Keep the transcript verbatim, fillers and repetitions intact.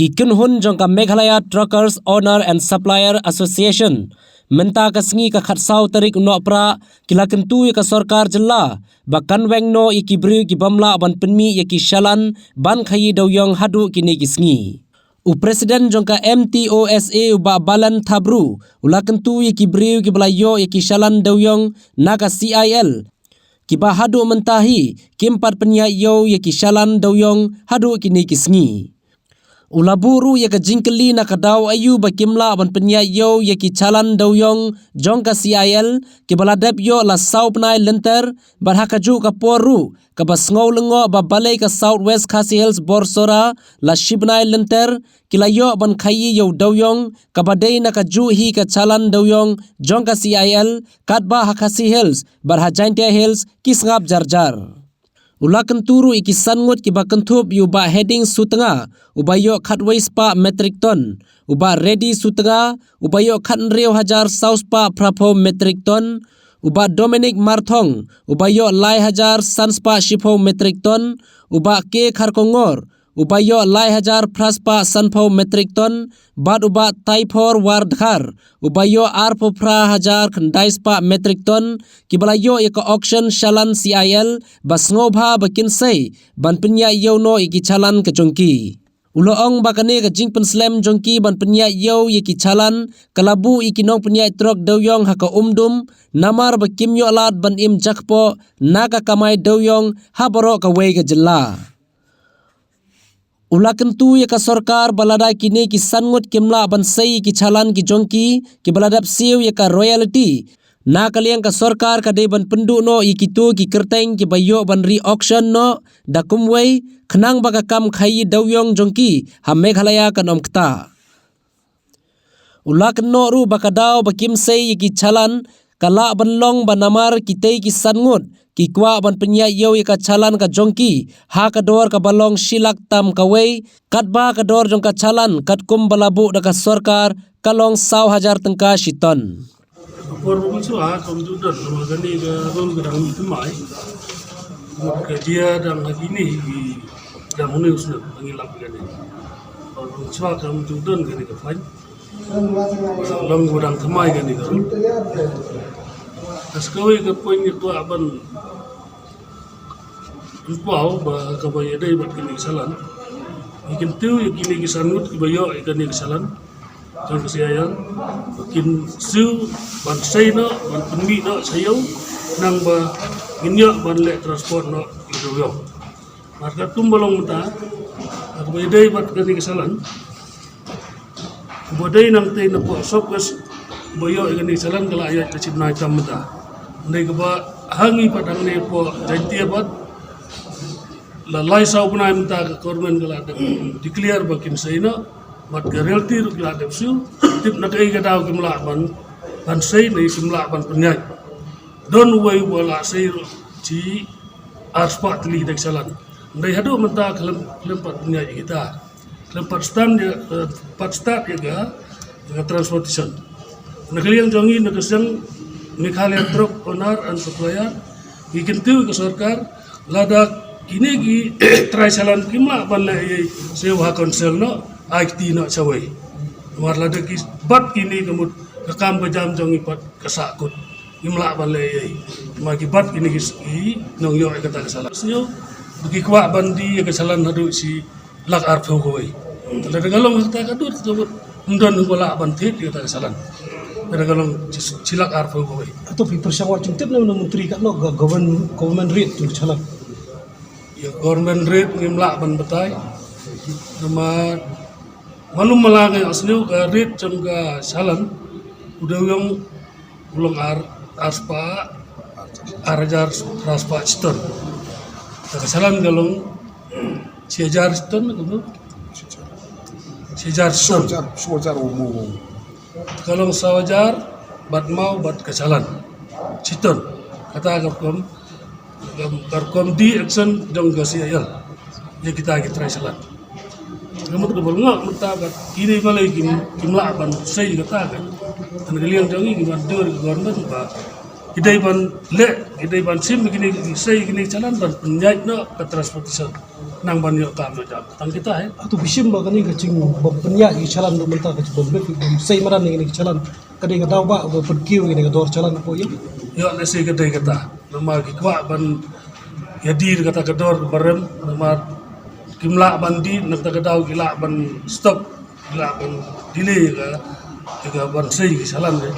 Ki kynhun jong ka Meghalaya Truckers Owner and Supplier Association mynta ka sngi ka khatsaw tarik u Nohprah ki la kyntu ïa ka sorkar jylla ba kan weng noh ïa ki briew ki bym lah ban pynmih ïa ki challan ban khaïi dewiong haduh kine ki sngi. U President jong ka M T O S A u Bah Balan Thabru u la kyntu ïa ki briew kiba la ïoh ïa ki challan dewiong na ka C I L kiba haduh mynta hi kim pat pynïaid ïew ïa ki challan dewiong haduh kine ki sngi. U la buh ruh ïa ka jingkylli na ka daw aïu ba kim lah ban pynïaid ïew ïa ki challan dewiong jong ka C I L kiba la dep ïoh la saw bnai lynter, bad ha kajuh ka por ruh kaba sngew lyngngoh ba balei ka South West Khasi Hills Borsora la shi bnai lynter ki la ïoh ban khaïi ïa u dewiong kaba dei na kajuh hi ka challan dewiong jong ka C I L, katba ha Khasi Hills bad ha Jaintia Hills ki sngap jar jar. U la kyntu ruh ïa ki san ngut kiba kynthup ïa u Bah Heading Sutnga uba ïoh khatwei spah metric ton, u Bah Reddy Sutnga uba ïoh khathynriew hajar saw spah phraphew metric ton, u Bah Dominic Marthong uba ïoh lai hajar san spah shiphew metric ton, u Bah K Kharkongor uba ïoh lai hajar phra spah sanphew metric ton, bad u Bah Taiphor Wardkhar uba ïoh arphew phra hajar khyndai spah metric ton kiba la ïoh ïa ka auction challan C I L ba sngewbha ba kin sei ban pynïaid ïew noh ïa ki challan ka jong ki. U la ong ba kane ka jingpynslem jong ki ban pynïaid ïew ïa ki challan ka la buh ïa ki nongpynïaid trok dewiong ha ka umdum namar ba kim ïoh lad ban im jakpoh na ka kamai dewiong ha baroh kawei ka jylla. U la kyntu ïa ka sorkar ba lada kine ki san ngut kim lah ban sei ïa ki challan ki jong ki kiba la dep siew ïa ka royalty, na ka liang ka sorkar ka dei ban pynduh noh ïa kito ki kyrteng kiba ïoh ban re-auction noh da kumwei khnang ba ka kam khaïi dewiong jong ki ha Meghalaya kan ym ktah. U la kynnoh ruh ba ka daw ba kim sei ïa ki challan ka lah ban long ba namar kitei ki san ngut ki kwah ban pynïaid ïew ïa ka challan ka jong ki ha ka dor kaba long shi lak tam kawei, katba ka dor jong ka challan katkum ba la buh da ka sorkar ka long saw hajar tyngka shi ton. Ka por ba mynshuwa kam ju don namar kane ka rule ka dang mih thymmai. Ka jia dang ha kine ki dang une u snem ba ngi lap kane. Ka por ba mynshuwa kam ju don kane ka fine. Long ba dang thymmai kane ka rule. Ka sa kawei ka point ngi kwah ban pynpaw ba kaba ïadei bad kine ki challan. Ngi kyntiew ïa kine ki san ngut kiba ïoh ïa kane ka challan jong ka C I L ba kin siew ban sei noh ban pynmih noh sha ïew khnang ba ngin ïoh ban leh transport noh ïa ka dewiong. Bad katkum ba long mynta, kaba ïadei bad kane ka challan, uba dei nangtei na poh South West uba ïoh ïa kane ka challan ka la ïaid ka shi bnai tam mynta. Hynrei kaba ha ngi pat hangne poh Jaintia pat la lai saw bnai mynta ka government ka la dep declare ba kin sei noh, bad ka royalty ruh ki la dep siew. Tip na kaei ka daw kim lah ban, ban sei ne kim lah ban pynïaid. Don uwei uba la sei ruh shi ar spah tylli da ka challan. Hynrei haduh mynta khlem, khlem pat pynïaid ïa kita. Khlem pat start ïa, eh, pat start ïa ka, ïa ka transportation. Na ka liang jong ngi na ka seng Meghalaya Truck Owner and Supplier, ngi kyntiew ïa ka sorkar, lada kine ki trai challan kim lah ban leh ei ei, siew ha council noh, ai kti noh shawei. Namar lada ki bat kine ka mut ka kam ka jam jong ngi pat ka sahkut. Ngim lah ban leh ei ei. Ma ki bat kine ki, ki nongïoh ïa kata ka challan. Siew ba ki kwah ban die ïa ka challan haduh shi lak arphew kawei. Te lada ka long ha kata ka dur te ym don uba lah ban thied ïa kata ka challan. Lada ka long shi, shi lak arphew kawei. Hato phi pyrshang wad jingtip na u Myntri katno ka government, government rate jong ka challan? Ïa government rate ngim lah ban batai. Namar malu mala nga ïohsngew ka rate jong ka challan u dei u ïong u long ar, ar spah, ar hajar phra spah shiton. Te ka challan ka long shi hajar shiton, ka long shi hajar shiton. Shi hajar, shi hajar u mo. Ka long saw hajar bad maw bad ka challan shiton. Kata ka rukom, ka rukom die action jong ka C I L ïa kita ki trai challan. Ka mut kaba lyngngoh mynta ba kine balei kim, kim lah ban sei kata ka. Te na ka liang jong ngi ngi ban jur ka government ba Ki dei ban leh, ki dei ban shim kine, ki sei kine ki challan ban pynïaid noh ka transportation. Nang ban ïoh kam ïoh jam tang kita hi. Hato phi shim ba kane ka jing ban pynïaid ki challan ruh mynta ka jing ban bit ban sei madan kine ki challan, ka dei ka daw ba ka pynkiew kine ka dor challan ko ïa? Ïoh lehse ka dei kata. Namar ki kwah ban ïa dih kata ka dor ba rem, namar kim lah ban dih, na kata ka daw ki lah ban stop, ki lah ban delay ka, ka ban sei ki challan de.